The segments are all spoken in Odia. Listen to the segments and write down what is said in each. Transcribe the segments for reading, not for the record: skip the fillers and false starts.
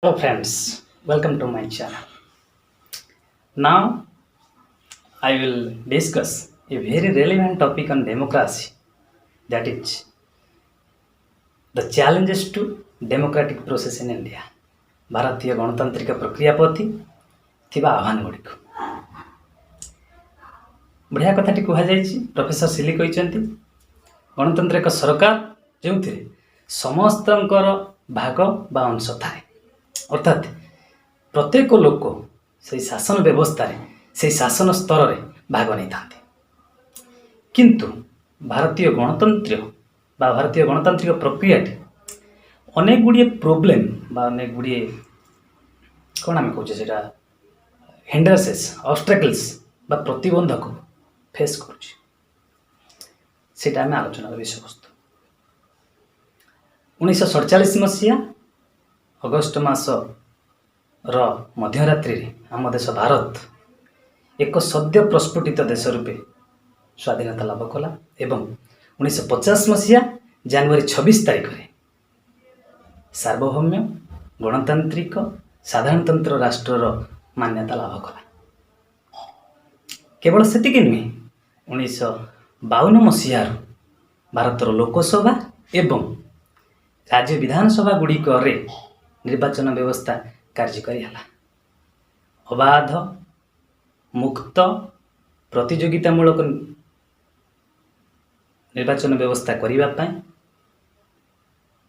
Hello friends, welcome to my channel. Now I will discuss a very relevant topic on democracy, that is the challenges to democratic process in India. ଭାରତୀୟ ଗଣତାନ୍ତ୍ରିକ ପ୍ରକ୍ରିୟା ପ୍ରତି ଥିବା ଆହ୍ୱାନ ଗୁଡ଼ିକ। ବଢ଼ିଆ କଥାଟି କୁହାଯାଇଛି। ପ୍ରଫେସର ସିଲି କହିଛନ୍ତି, ଗଣତନ୍ତ୍ର ଏକ ସରକାର ଯେଉଁଥିରେ ସମସ୍ତଙ୍କର ଭାଗ ବା ଅଂଶ ଥାଏ, ଅର୍ଥାତ୍ ପ୍ରତ୍ୟେକ ଲୋକ ସେଇ ଶାସନ ବ୍ୟବସ୍ଥାରେ, ସେଇ ଶାସନ ସ୍ତରରେ ଭାଗ ନେଇଥାନ୍ତି। କିନ୍ତୁ ଭାରତୀୟ ଗଣତନ୍ତ୍ର ବା ଭାରତୀୟ ଗଣତାନ୍ତ୍ରିକ ପ୍ରକ୍ରିୟାଟି ଅନେକ ଗୁଡ଼ିଏ ପ୍ରୋବ୍ଲେମ୍ ବା ଅନେକ ଗୁଡ଼ିଏ, କ'ଣ ଆମେ କହୁଛେ ସେଇଟା, ହିଣ୍ଡ୍ରାନ୍ସେସ୍, ଅବଷ୍ଟ୍ରାକଲ୍ସ ବା ପ୍ରତିବନ୍ଧକ ଫେସ୍ କରୁଛି। ସେଇଟା ଆମେ ଆଲୋଚନାର ବିଷୟବସ୍ତୁ। 1947 ମସିହା ଅଗଷ୍ଟ ମାସର ମଧ୍ୟରାତ୍ରିରେ ଆମ ଦେଶ ଭାରତ ଏକ ସଦ୍ୟ ପ୍ରସ୍ଫୁଟିତ ଦେଶ ରୂପେ ସ୍ୱାଧୀନତା ଲାଭ କଲା ଏବଂ 1950 ମସିହା ଜାନୁଆରୀ 26 ତାରିଖରେ ସାର୍ବଭୌମ୍ୟ ଗଣତାନ୍ତ୍ରିକ ସାଧାରଣତନ୍ତ୍ର ରାଷ୍ଟ୍ରର ମାନ୍ୟତା ଲାଭ କଲା। କେବଳ ସେତିକି ନୁହେଁ, 1952 ମସିହାରୁ ଭାରତର ଲୋକସଭା ଏବଂ ରାଜ୍ୟ ବିଧାନସଭା ଗୁଡ଼ିକରେ ନିର୍ବାଚନ ବ୍ୟବସ୍ଥା କାର୍ଯ୍ୟକାରୀ ହେଲା। ଅବାଧ, ମୁକ୍ତ, ପ୍ରତିଯୋଗିତାମୂଳକ ନିର୍ବାଚନ ବ୍ୟବସ୍ଥା କରିବା ପାଇଁ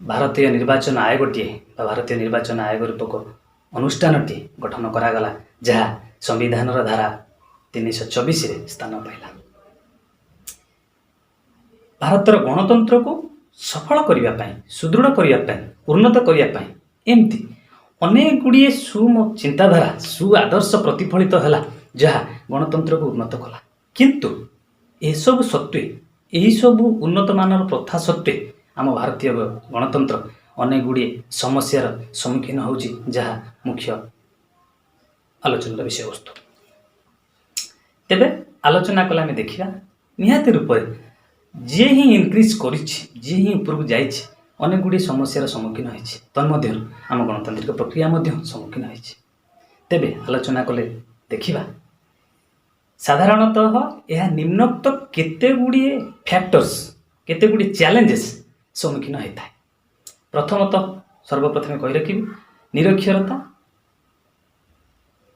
ଭାରତୀୟ ନିର୍ବାଚନ ଆୟୋଗଟିଏ ବା ଭାରତୀୟ ନିର୍ବାଚନ ଆୟୋଗ ରୂପକ ଅନୁଷ୍ଠାନଟି ଗଠନ କରାଗଲା, ଯାହା ସମ୍ବିଧାନର ଧାରା 324ରେ ସ୍ଥାନ ପାଇଲା। ଭାରତର ଗଣତନ୍ତ୍ରକୁ ସଫଳ କରିବା ପାଇଁ, ସୁଦୃଢ଼ କରିବା ପାଇଁ, ଉନ୍ନତ କରିବା ପାଇଁ ଏମିତି ଅନେକ ଗୁଡ଼ିଏ ସୁ ଚିନ୍ତାଧାରା, ସୁ ଆଦର୍ଶ ପ୍ରତିଫଳିତ ହେଲା, ଯାହା ଗଣତନ୍ତ୍ରକୁ ଉନ୍ନତ କଲା। କିନ୍ତୁ ଏସବୁ ସତ୍ତ୍ୱେ, ଏହିସବୁ ଉନ୍ନତମାନର ପ୍ରଥା ସତ୍ତ୍ୱେ ଆମ ଭାରତୀୟ ଗଣତନ୍ତ୍ର ଅନେକ ଗୁଡ଼ିଏ ସମସ୍ୟାର ସମ୍ମୁଖୀନ ହେଉଛି, ଯାହା ମୁଖ୍ୟ ଆଲୋଚନାର ବିଷୟବସ୍ତୁ। ତେବେ ଆଲୋଚନା କଲେ ଆମେ ଦେଖିବା, ନିହାତି ରୂପରେ ଯିଏ ହିଁ ଇନକ୍ରିଜ୍ କରିଛି, ଯିଏ ହିଁ ଉପରକୁ ଯାଇଛି, ଅନେକ ଗୁଡ଼ିଏ ସମସ୍ୟାର ସମ୍ମୁଖୀନ ହୋଇଛି। ତନ୍ମଧ୍ୟରୁ ଆମ ଗଣତାନ୍ତ୍ରିକ ପ୍ରକ୍ରିୟା ମଧ୍ୟ ସମ୍ମୁଖୀନ ହୋଇଛି। ତେବେ ଆଲୋଚନା କଲେ ଦେଖିବା, ସାଧାରଣତଃ ଏହା ନିମ୍ନୋକ୍ତ କେତେ ଗୁଡ଼ିଏ ଫ୍ୟାକ୍ଟର୍ସ, କେତେ ଗୁଡ଼ିଏ ଚ୍ୟାଲେଞ୍ଜେସ୍ ସମ୍ମୁଖୀନ ହୋଇଥାଏ। ପ୍ରଥମତଃ, ସର୍ବପ୍ରଥମେ କହି ରଖିବି, ନିରକ୍ଷରତା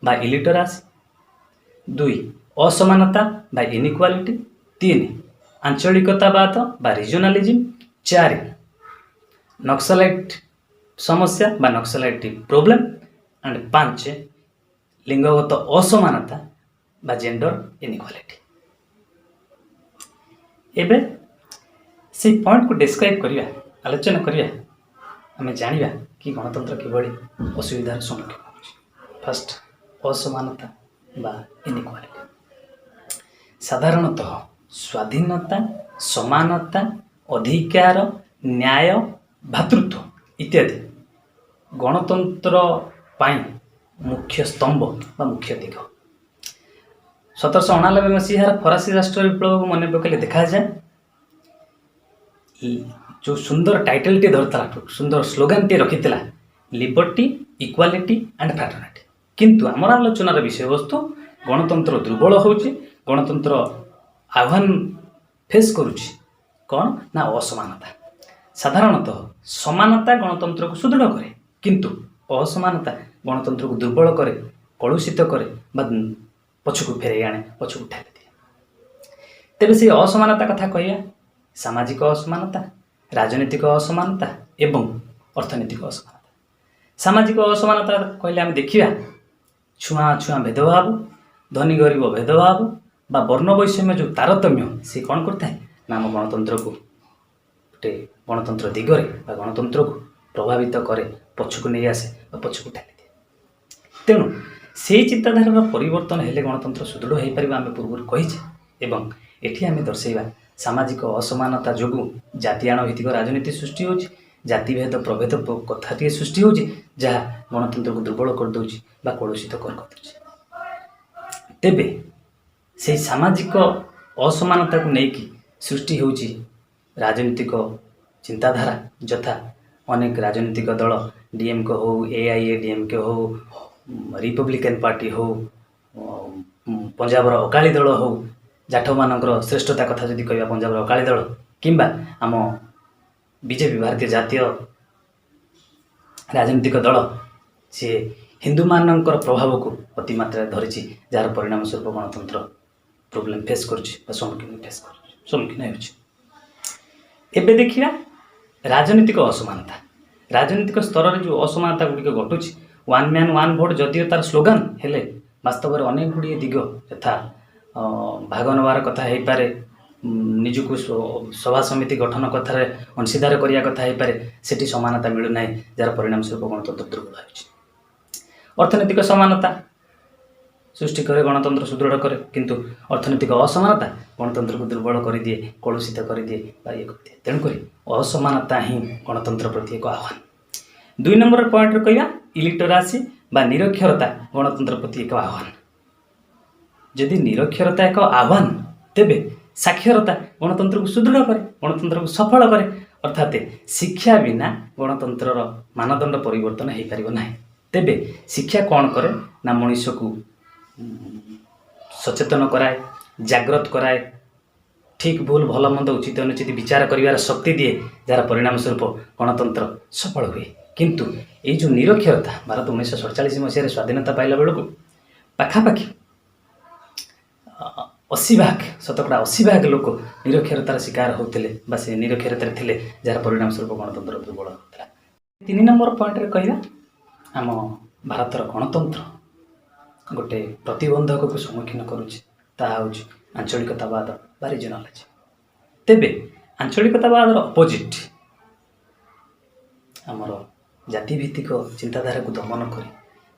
ବା ଇଲିଟରାସି। ଦୁଇ, ଅସମାନତା ବା ଇନିକ୍ୱାଲିଟି। ତିନି, ଆଞ୍ଚଳିକତାବାଦ ବା ରିଜନାଲିଜିମ୍। ଚାରି, ନକ୍ସଲାଇଟ୍ ସମସ୍ୟା ବା ନକ୍ସଲାଇଟ୍ ପ୍ରୋବ୍ଲେମ୍। ଆଣ୍ଡ ପାଞ୍ଚ, ଲିଙ୍ଗଗତ ଅସମାନତା ବା ଜେଣ୍ଡର ଇନିକ୍ୱାଲିଟି। ଏବେ ସେଇ ପଏଣ୍ଟକୁ ଡେସ୍କ୍ରାଇବ୍ କରିବା, ଆଲୋଚନା କରିବା, ଆମେ ଜାଣିବା କି ଗଣତନ୍ତ୍ର କିଭଳି ଅସୁବିଧାର ସମ୍ମୁଖୀନ ହେଉଛି। ଫାଷ୍ଟ, ଅସମାନତା ବା ଇନିକ୍ୱାଲିଟି। ସାଧାରଣତଃ ସ୍ୱାଧୀନତା, ସମାନତା, ଅଧିକାର, ନ୍ୟାୟ, ଭ୍ରାତୃତ୍ୱ ଇତ୍ୟାଦି ଗଣତନ୍ତ୍ର ପାଇଁ ମୁଖ୍ୟ ସ୍ତମ୍ଭ ବା ମୁଖ୍ୟ ଦିଗ। 1789 ମସିହାର ଫରାସୀ ରାଷ୍ଟ୍ର ବିପ୍ଳବକୁ ମନେ ପକାଇଲେ ଦେଖାଯାଏ, ଯେଉଁ ସୁନ୍ଦର ଟାଇଟଲଟିଏ ଧରିଥିଲା, ସୁନ୍ଦର ସ୍ଲୋଗାନଟିଏ ରଖିଥିଲା, ଲିବର୍ଟି, ଇକ୍ୱାଲିଟି ଆଣ୍ଡ ଫ୍ରାଟର୍ନିଟି। କିନ୍ତୁ ଆମର ଆଲୋଚନାର ବିଷୟବସ୍ତୁ, ଗଣତନ୍ତ୍ର ଦୁର୍ବଳ ହେଉଛି, ଗଣତନ୍ତ୍ର ଆହ୍ୱାନ ଫେସ୍ କରୁଛି କ'ଣ ନା ଅସମାନତା। ସାଧାରଣତଃ ସମାନତା ଗଣତନ୍ତ୍ରକୁ ସୁଦୃଢ଼ କରେ, କିନ୍ତୁ ଅସମାନତା ଗଣତନ୍ତ୍ରକୁ ଦୁର୍ବଳ କରେ, କଳୁଷିତ କରେ ବା ପଛକୁ ଫେରାଇ ଆଣେ, ପଛକୁ ଠେଲି ଦିଏ। ତେବେ ସେଇ ଅସମାନତା କଥା କହିବା, ସାମାଜିକ ଅସମାନତା, ରାଜନୈତିକ ଅସମାନତା ଏବଂ ଅର୍ଥନୈତିକ ଅସମାନତା। ସାମାଜିକ ଅସମାନତା କହିଲେ ଆମେ ଦେଖିବା, ଛୁଆଁ ଅଛୁଆଁ ଭେଦଭାବ, ଧନୀ ଗରିବ ଭେଦଭାବ ବା ବର୍ଣ୍ଣ ବୈଷମ୍ୟ ଯେଉଁ ତାରତମ୍ୟ, ସେ କ'ଣ କରିଥାଏ ନା ଆମ ଗଣତନ୍ତ୍ରକୁ ଗୋଟେ ଗଣତନ୍ତ୍ର ଦିଗରେ ବା ଗଣତନ୍ତ୍ରକୁ ପ୍ରଭାବିତ କରେ, ପଛକୁ ନେଇ ଆସେ ବା ପଛକୁ ଠେଲି ଦିଏ। ତେଣୁ ସେଇ ଚିନ୍ତାଧାରାର ପରିବର୍ତ୍ତନ ହେଲେ ଗଣତନ୍ତ୍ର ସୁଦୃଢ଼ ହୋଇପାରିବ, ଆମେ ପୂର୍ବରୁ କହିଛେ। ଏବଂ ଏଠି ଆମେ ଦର୍ଶାଇବା, ସାମାଜିକ ଅସମାନତା ଯୋଗୁଁ ଜାତିଆଣ ଭିତ୍ତିକ ରାଜନୀତି ସୃଷ୍ଟି ହେଉଛି, ଜାତିଭେଦ ପ୍ରଭେଦ କଥାଟିଏ ସୃଷ୍ଟି ହେଉଛି, ଯାହା ଗଣତନ୍ତ୍ରକୁ ଦୁର୍ବଳ କରିଦେଉଛି ବା କଳୁଷିତ କରିଦେଉଛି। ତେବେ ସେଇ ସାମାଜିକ ଅସମାନତାକୁ ନେଇକି ସୃଷ୍ଟି ହେଉଛି ରାଜନୈତିକ ଚିନ୍ତାଧାରା, ଯଥା ଅନେକ ରାଜନୈତିକ ଦଳ ଡିଏମ୍କେ ହଉ, ଏଆଇଏଡିଏମ୍କେ ହଉ, ରିପବ୍ଲିକାନ୍ ପାର୍ଟି ହଉ, ପଞ୍ଜାବର ଅକାଳି ଦଳ ହଉ, ଜାଠମାନଙ୍କର ଶ୍ରେଷ୍ଠତା କଥା ଯଦି କହିବା, ପଞ୍ଜାବର ଅକାଳି ଦଳ କିମ୍ବା ଆମ ବିଜେପି, ଭାରତୀୟ ଜାତୀୟ ରାଜନୈତିକ ଦଳ, ସିଏ ହିନ୍ଦୁମାନଙ୍କର ପ୍ରଭାବକୁ ଅତି ମାତ୍ରାରେ ଧରିଛି, ଯାହାର ପରିଣାମ ସ୍ୱରୂପ ଗଣତନ୍ତ୍ର ପ୍ରୋବ୍ଲେମ୍ ଫେସ୍ କରୁଛି ବା ସମ୍ମୁଖୀନ ହେଉଛି। ଏବେ ଦେଖିବା ରାଜନୈତିକ ଅସମାନତା। ରାଜନୈତିକ ସ୍ତରରେ ଯେଉଁ ଅସମାନତା ଗୁଡ଼ିକ ଘଟୁଛି, ୱାନ୍ ମ୍ୟାନ୍ ୱାନ୍ ଭୋଟ୍ ଯଦିଓ ତାର ସ୍ଲୋଗାନ, ହେଲେ ବାସ୍ତବରେ ଅନେକ ଗୁଡ଼ିଏ ଦିଗ, ଯଥା ଭାଗ ନେବାର କଥା ହେଇପାରେ, ନିଜକୁ ସଭା ସମିତି ଗଠନ କଥାରେ ଅଂଶୀଦାର କରିବା କଥା ହେଇପାରେ, ସେଠି ସମାନତା ମିଳୁନାହିଁ, ଯାହାର ପରିଣାମ ସ୍ୱରୂପ ଗଣତନ୍ତ୍ର ଦୁର୍ବଳ ହେଉଛି। ଅର୍ଥନୈତିକ ସମାନତା ସୃଷ୍ଟି କରେ, ଗଣତନ୍ତ୍ର ସୁଦୃଢ଼ କରେ, କିନ୍ତୁ ଅର୍ଥନୈତିକ ଅସମାନତା ଗଣତନ୍ତ୍ରକୁ ଦୁର୍ବଳ କରିଦିଏ, କଳୁଷିତ କରିଦିଏ ବା ଇଏ କରିଦିଏ। ତେଣୁକରି ଅସମାନତା ହିଁ ଗଣତନ୍ତ୍ର ପ୍ରତି ଏକ ଆହ୍ୱାନ। 2 ନମ୍ବର ପଏଣ୍ଟରେ କହିବା, ଇଲିଟରାସି ବା ନିରକ୍ଷରତା ଗଣତନ୍ତ୍ର ପ୍ରତି ଏକ ଆହ୍ୱାନ। ଯଦି ନିରକ୍ଷରତା ଏକ ଆହ୍ୱାନ, ତେବେ ସାକ୍ଷରତା ଗଣତନ୍ତ୍ରକୁ ସୁଦୃଢ଼ କରେ, ଗଣତନ୍ତ୍ରକୁ ସଫଳ କରେ। ଅର୍ଥାତ୍ ଶିକ୍ଷା ବିନା ଗଣତନ୍ତ୍ରର ମାନଦଣ୍ଡ ପରିବର୍ତ୍ତନ ହେଇପାରିବ ନାହିଁ। ତେବେ ଶିକ୍ଷା କ'ଣ କରେ ନା ମଣିଷକୁ ସଚେତନ କରାଏ, ଜାଗ୍ରତ କରାଏ, ଠିକ୍ ଭୁଲ, ଭଲ ମନ୍ଦ, ଉଚିତ ଅନୁଚିତ ବିଚାର କରିବାର ଶକ୍ତି ଦିଏ, ଯାହାର ପରିଣାମ ସ୍ୱରୂପ ଗଣତନ୍ତ୍ର ସଫଳ ହୁଏ। କିନ୍ତୁ ଏଇ ଯେଉଁ ନିରକ୍ଷରତା, ଭାରତ 1947 ମସିହାରେ ସ୍ୱାଧୀନତା ପାଇଲା ବେଳକୁ ପାଖାପାଖି 80 ଭାଗ, 80% ଲୋକ ନିରକ୍ଷରତାର ଶିକାର ହେଉଥିଲେ ବା ସେ ନିରକ୍ଷରତାରେ ଥିଲେ, ଯାହାର ପରିଣାମ ସ୍ୱରୂପ ଗଣତନ୍ତ୍ର ଦୁର୍ବଳ ହେଉଥିଲା। 3 ନମ୍ବର ପଏଣ୍ଟରେ କହିବା, ଆମ ଭାରତର ଗଣତନ୍ତ୍ର ଗୋଟେ ପ୍ରତିବନ୍ଧକକୁ ସମ୍ମୁଖୀନ କରୁଛି, ତାହା ହେଉଛି ଆଞ୍ଚଳିକତାବାଦ ବା ରିଜନାଲିଜିମ୍। ତେବେ ଆଞ୍ଚଳିକତାବାଦର ଅପୋଜିଟ୍, ଆମର ଜାତିଭିତ୍ତିକ ଚିନ୍ତାଧାରାକୁ ଦମନ କରି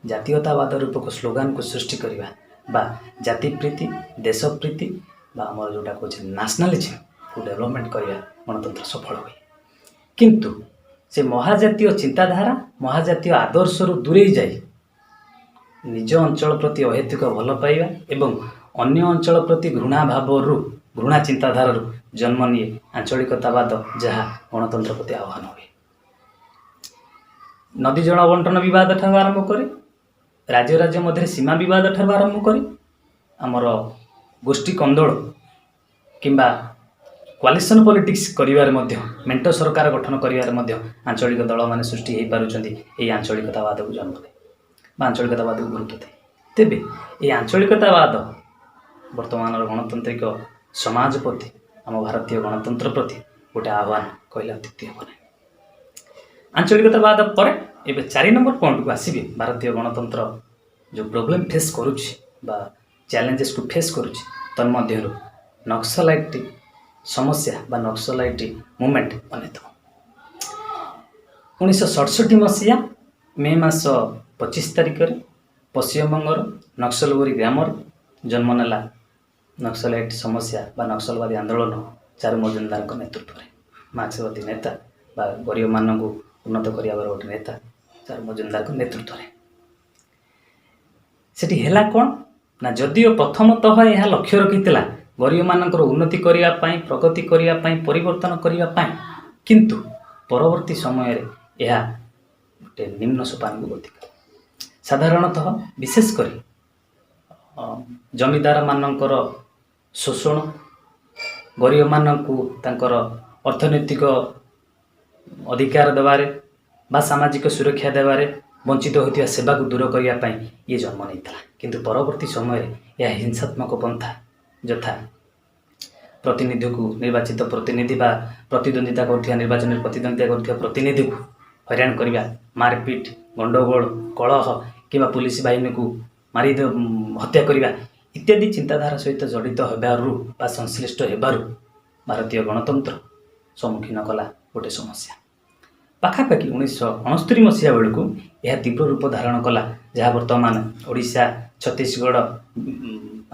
ଜାତୀୟତାବାଦ ରୂପକ ସ୍ଲୋଗାନକୁ ସୃଷ୍ଟି କରିବା ବା ଜାତିପ୍ରୀତି, ଦେଶପ୍ରୀତି ବା ଆମର ଯେଉଁଟା କହୁଛେ ନ୍ୟାସନାଲିଜିମ୍କୁ ଡେଭଲପମେଣ୍ଟ କରିବା, ଗଣତନ୍ତ୍ର ସଫଳ ହୁଏ। କିନ୍ତୁ ସେ ମହାଜାତୀୟ ଚିନ୍ତାଧାରା, ମହାଜାତୀୟ ଆଦର୍ଶରୁ ଦୂରେଇ ଯାଇ ନିଜ ଅଞ୍ଚଳ ପ୍ରତି ଅହେତୁକ ଭଲ ପାଇବା ଏବଂ ଅନ୍ୟ ଅଞ୍ଚଳ ପ୍ରତି ଘୃଣା ଭାବରୁ, ଘୃଣା ଚିନ୍ତାଧାରାରୁ ଜନ୍ମ ନିଏ ଆଞ୍ଚଳିକତାବାଦ, ଯାହା ଗଣତନ୍ତ୍ର ପ୍ରତି ଆହ୍ୱାନ ହୁଏ। ନଦୀ ଜଳ ବଣ୍ଟନ ବିବାଦ ଠାରୁ ଆରମ୍ଭ କରି, ରାଜ୍ୟ ରାଜ୍ୟ ମଧ୍ୟରେ ସୀମା ବିବାଦ ଠାରୁ ଆରମ୍ଭ କରି, ଆମର ଗୋଷ୍ଠୀ କନ୍ଦଳ କିମ୍ବା କୋଆଲିସନ୍ ପଲିଟିକ୍ସ କରିବାରେ ମଧ୍ୟ, ମେଣ୍ଟ ସରକାର ଗଠନ କରିବାରେ ମଧ୍ୟ ଆଞ୍ଚଳିକ ଦଳମାନେ ସୃଷ୍ଟି ହୋଇପାରୁଛନ୍ତି ଏହି ଆଞ୍ଚଳିକତାବାଦକୁ ଜନ୍ମ ଦେଇ ବା ଆଞ୍ଚଳିକତାବାଦକୁ ଗୁରୁତ୍ୱ ଦେଇ। ତେବେ ଏହି ଆଞ୍ଚଳିକତାବାଦ ବର୍ତ୍ତମାନର ଗଣତାନ୍ତ୍ରିକ ସମାଜ ପ୍ରତି, ଆମ ଭାରତୀୟ ଗଣତନ୍ତ୍ର ପ୍ରତି ଗୋଟେ ଆହ୍ୱାନ କହିଲେ ଅତ୍ୟୁକ୍ତି ହେବ ନାହିଁ। ଆଞ୍ଚଳିକତାବାଦ ପରେ ଏବେ 4 ନମ୍ବର ପଏଣ୍ଟକୁ ଆସିବି। ଭାରତୀୟ ଗଣତନ୍ତ୍ର ଯେଉଁ ପ୍ରୋବ୍ଲେମ୍ ଫେସ୍ କରୁଛି ବା ଚ୍ୟାଲେଞ୍ଜେସକୁ ଫେସ୍ କରୁଛି, ତନ୍ମଧ୍ୟରୁ ନକ୍ସଲାଇଟ୍ ସମସ୍ୟା ବା ନକ୍ସଲାଇଟ୍ ମୁଭମେଣ୍ଟ ଅନ୍ୟତମ। 1967 ମସିହା ମେ ମାସ 25 ତାରିଖରେ ପଶ୍ଚିମବଙ୍ଗର ନକ୍ସଲବରୀ ଗ୍ରାମରେ ଜନ୍ମ ନେଲା ନକ୍ସଲାଇଟ୍ ସମସ୍ୟା ବା ନକ୍ସଲବାଦୀ ଆନ୍ଦୋଳନ, ଚାରୁ ମଜୁମଦାରଙ୍କ ନେତୃତ୍ୱରେ। ମାର୍କ୍ସବାଦୀ ନେତା ବା ଗରିବମାନଙ୍କୁ ଉନ୍ନତ କରିବାର ଗୋଟେ ନେତା ଚାରୁ ମଜୁମଦାରଙ୍କ ନେତୃତ୍ୱରେ ସେଠି ହେଲା କ'ଣ ନା, ଯଦିଓ ପ୍ରଥମତଃ ଏହା ଲକ୍ଷ୍ୟ ରଖିଥିଲା ଗରିବମାନଙ୍କର ଉନ୍ନତି କରିବା ପାଇଁ, ପ୍ରଗତି କରିବା ପାଇଁ, ପରିବର୍ତ୍ତନ କରିବା ପାଇଁ, କିନ୍ତୁ ପରବର୍ତ୍ତୀ ସମୟରେ ଏହା ଗୋଟେ ନିମ୍ନ ସୋପାନକୁ ଗତି କଲା। ସାଧାରଣତଃ ବିଶେଷ କରି ଜମିଦାରମାନଙ୍କର ଶୋଷଣ, ଗରିବମାନଙ୍କୁ ତାଙ୍କର ଅର୍ଥନୈତିକ ଅଧିକାର ଦେବାରେ ବା ସାମାଜିକ ସୁରକ୍ଷା ଦେବାରେ ବଞ୍ଚିତ ହୋଇଥିବା ସେବାକୁ ଦୂର କରିବା ପାଇଁ ଇଏ ଜନ୍ମ ନେଇଥିଲା। କିନ୍ତୁ ପରବର୍ତ୍ତୀ ସମୟରେ ଏହା ହିଂସାତ୍ମକ ପନ୍ଥା, ଯଥା ପ୍ରତିନିଧିକୁ, ନିର୍ବାଚିତ ପ୍ରତିନିଧି ବା ପ୍ରତିଦ୍ୱନ୍ଦିତା କରୁଥିବା, ନିର୍ବାଚନରେ ପ୍ରତିଦ୍ୱନ୍ଦିତା କରୁଥିବା ପ୍ରତିନିଧିକୁ ହଇରାଣ କରିବା, ମାରପିଟ, ଗଣ୍ଡଗୋଳ, କଳହ କିମ୍ବା ପୁଲିସ ବାହିନୀକୁ ମାରି ହତ୍ୟା କରିବା ଇତ୍ୟାଦି ଚିନ୍ତାଧାରା ସହିତ ଜଡ଼ିତ ହେବାରୁ ବା ସଂଶ୍ଳିଷ୍ଟ ହେବାରୁ ଭାରତୀୟ ଗଣତନ୍ତ୍ର ସମ୍ମୁଖୀନ କଲା ଗୋଟେ ସମସ୍ୟା। ପାଖାପାଖି 1969 ମସିହା ବେଳକୁ ଏହା ତୀବ୍ର ରୂପ ଧାରଣ କଲା, ଯାହା ବର୍ତ୍ତମାନ ଓଡ଼ିଶା, ଛତିଶଗଡ଼,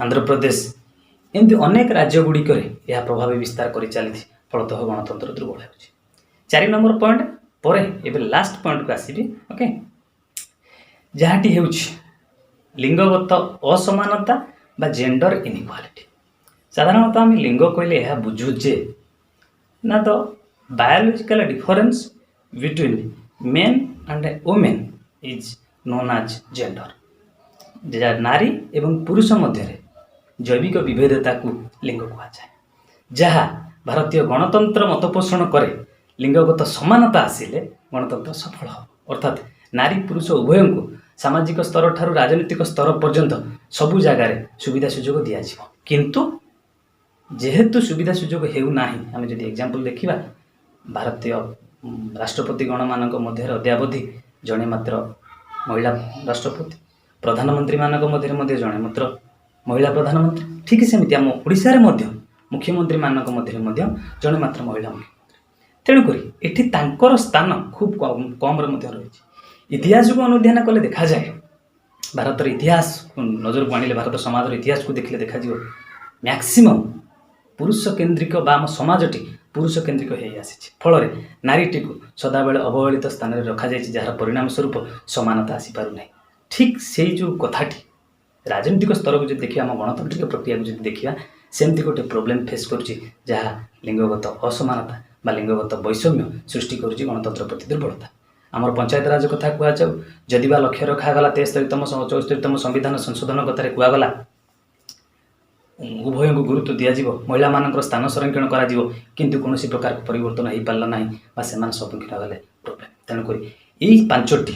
ଆନ୍ଧ୍ରପ୍ରଦେଶ ଏମିତି ଅନେକ ରାଜ୍ୟ ଗୁଡ଼ିକରେ ଏହା ପ୍ରଭାବ ବିସ୍ତାର କରି ଚାଲିଛି। ଫଳତଃ ଗଣତନ୍ତ୍ର ଦୁର୍ବଳ ହେଉଛି। 4 ନମ୍ବର ପଏଣ୍ଟ ପରେ ଏବେ ଲାଷ୍ଟ ପଏଣ୍ଟକୁ ଆସିବି, ଓକେ, ଯାହାଟି ହେଉଛି ଲିଙ୍ଗଗତ ଅସମାନତା ବା ଜେଣ୍ଡର ଇନଇକ୍ୱାଲିଟି। ସାଧାରଣତଃ ଆମେ ଲିଙ୍ଗ କହିଲେ ଏହା ବୁଝୁ ଯେ ନା the biological difference between men and women is known as gender. ଯାହା ନାରୀ ଏବଂ ପୁରୁଷ ମଧ୍ୟରେ ଜୈବିକ ବିଭେଦତାକୁ ଲିଙ୍ଗ କୁହାଯାଏ। ଯାହା ଭାରତୀୟ ଗଣତନ୍ତ୍ର ମତ ପୋଷଣ କରେ, ଲିଙ୍ଗଗତ ସମାନତା ଆସିଲେ ଗଣତନ୍ତ୍ର ସଫଳ ହେବ। ଅର୍ଥାତ୍ ନାରୀ ପୁରୁଷ ଉଭୟଙ୍କୁ ସାମାଜିକ ସ୍ତର ଠାରୁ ରାଜନୈତିକ ସ୍ତର ପର୍ଯ୍ୟନ୍ତ ସବୁ ଜାଗାରେ ସୁବିଧା ସୁଯୋଗ ଦିଆଯିବ। କିନ୍ତୁ ଯେହେତୁ ସୁବିଧା ସୁଯୋଗ ହେଉନାହିଁ, ଆମେ ଯଦି ଏକ୍ଜାମ୍ପଲ୍ ଦେଖିବା, ଭାରତୀୟ ରାଷ୍ଟ୍ରପତି ଗଣମାନଙ୍କ ମଧ୍ୟରେ ଅଦ୍ୟାବଧି ଜଣେ ମାତ୍ର ମହିଳା ରାଷ୍ଟ୍ରପତି, ପ୍ରଧାନମନ୍ତ୍ରୀମାନଙ୍କ ମଧ୍ୟରେ ମଧ୍ୟ ଜଣେ ମାତ୍ର ମହିଳା ପ୍ରଧାନମନ୍ତ୍ରୀ। ଠିକ୍ ସେମିତି ଆମ ଓଡ଼ିଶାରେ ମଧ୍ୟ ମୁଖ୍ୟମନ୍ତ୍ରୀମାନଙ୍କ ମଧ୍ୟରେ ମଧ୍ୟ ଜଣେ ମାତ୍ର ମହିଳା ମୁଖ୍ୟମନ୍ତ୍ରୀ। ତେଣୁକରି ଏଠି ତାଙ୍କର ସ୍ଥାନ ଖୁବ୍ କମ୍ କମ୍ରେ ମଧ୍ୟ ରହିଛି। ଇତିହାସକୁ ଅନୁଧ୍ୟାନ କଲେ ଦେଖାଯାଏ, ଭାରତର ଇତିହାସ ନଜରକୁ ଆଣିଲେ, ଭାରତ ସମାଜର ଇତିହାସକୁ ଦେଖିଲେ ଦେଖାଯିବ, ମ୍ୟାକ୍ସିମମ୍ ପୁରୁଷ କେନ୍ଦ୍ରିକ ବା ଆମ ସମାଜଟି ପୁରୁଷ କେନ୍ଦ୍ରିକ ହେଇ ଆସିଛି। ଫଳରେ ନାରୀଟିକୁ ସଦାବେଳେ ଅବହେଳିତ ସ୍ଥାନରେ ରଖାଯାଇଛି, ଯାହାର ପରିଣାମ ସ୍ୱରୂପ ସମାନତା ଆସିପାରୁନାହିଁ। ଠିକ୍ ସେଇ ଯେଉଁ କଥାଟି ରାଜନୈତିକ ସ୍ତରକୁ ଯଦି ଦେଖିବା, ଆମ ଗଣତାନ୍ତ୍ରିକ ପ୍ରକ୍ରିୟାକୁ ଯଦି ଦେଖିବା, ସେମିତି ଗୋଟେ ପ୍ରୋବ୍ଲେମ୍ ଫେସ୍ କରୁଛି, ଯାହା ଲିଙ୍ଗଗତ ଅସମାନତା ବା ଲିଙ୍ଗଗତ ବୈଷମ୍ୟ ସୃଷ୍ଟି କରୁଛି ଗଣତନ୍ତ୍ର ପ୍ରତି ଦୁର୍ବଳତା। ଆମର ପଞ୍ଚାୟତ ରାଜ କଥା କୁହାଯାଉ, ଯଦି ବା ଲକ୍ଷ୍ୟ ରଖାଗଲା, 73ତମ 74ତମ ସମ୍ବିଧାନ ସଂଶୋଧନ କଥାରେ କୁହାଗଲା ଉଭୟଙ୍କୁ ଗୁରୁତ୍ୱ ଦିଆଯିବ, ମହିଳାମାନଙ୍କର ସ୍ଥାନ ସଂରକ୍ଷଣ କରାଯିବ, କିନ୍ତୁ କୌଣସି ପ୍ରକାର ପରିବର୍ତ୍ତନ ହେଇପାରିଲା ନାହିଁ ବା ସେମାନେ ସମ୍ମୁଖୀନ ହେଲେ ପ୍ରୋବ୍ଲେମ୍। ତେଣୁକରି ଏଇ ପାଞ୍ଚଟି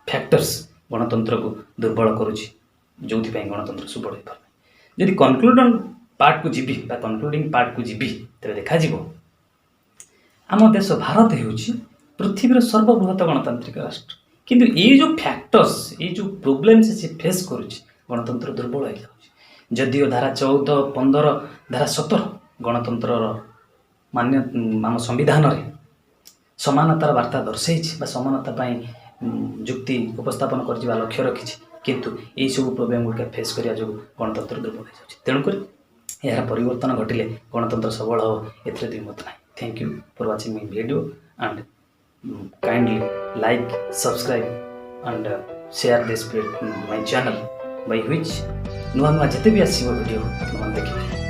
ଫ୍ୟାକ୍ଟର୍ସ ଗଣତନ୍ତ୍ରକୁ ଦୁର୍ବଳ କରୁଛି, ଯେଉଁଥିପାଇଁ ଗଣତନ୍ତ୍ର ସୁବଳ ହେଇପାରୁନାହିଁ। ଯଦି କନକ୍ଲୁଡନ୍ ପାର୍ଟକୁ ଯିବି ବା କନକ୍ଲୁଡ଼ିଂ ପାର୍ଟକୁ ଯିବି, ତେବେ ଦେଖାଯିବ ଆମ ଦେଶ ଭାରତ ହେଉଛି ପୃଥିବୀର ସର୍ବବୃହତ ଗଣତାନ୍ତ୍ରିକ ରାଷ୍ଟ୍ର। କିନ୍ତୁ ଏଇ ଯେଉଁ ଫ୍ୟାକ୍ଟର୍ସ, ଏଇ ଯେଉଁ ପ୍ରୋବ୍ଲେମ୍ସ ସେ ଫେସ୍ କରୁଛି, ଗଣତନ୍ତ୍ର ଦୁର୍ବଳ ହେଇଯାଉଛି। ଯଦିଓ ଧାରା 14, 15, ଧାରା 17 ଗଣତନ୍ତ୍ରର ମାନ୍ୟ ଆମ ସମ୍ବିଧାନରେ ସମାନତାର ବାର୍ତ୍ତା ଦର୍ଶାଇଛି ବା ସମାନତା ପାଇଁ ଯୁକ୍ତି ଉପସ୍ଥାପନ କରିଛି ବା ଲକ୍ଷ୍ୟ ରଖିଛି, କିନ୍ତୁ ଏଇସବୁ ପ୍ରୋବ୍ଲେମ୍ ଗୁଡ଼ିକ ଫେସ୍ କରିବା ଯୋଗୁଁ ଗଣତନ୍ତ୍ର ଦୁର୍ବଳ ହେଇଯାଉଛି। ତେଣୁକରି ଏହାର ପରିବର୍ତ୍ତନ ଘଟିଲେ ଗଣତନ୍ତ୍ର ସବଳ ହେବ, ଏଥିରେ ଦ୍ୱିମତ ନାହିଁ। Thank you for watching my video and kindly like, subscribe and share this my channel, by which ନୂଆ ନୂଆ ଯେତେ ବି ଆସିବ ଭିଡ଼ିଓ ଆପଣମାନେ ଦେଖିବେ।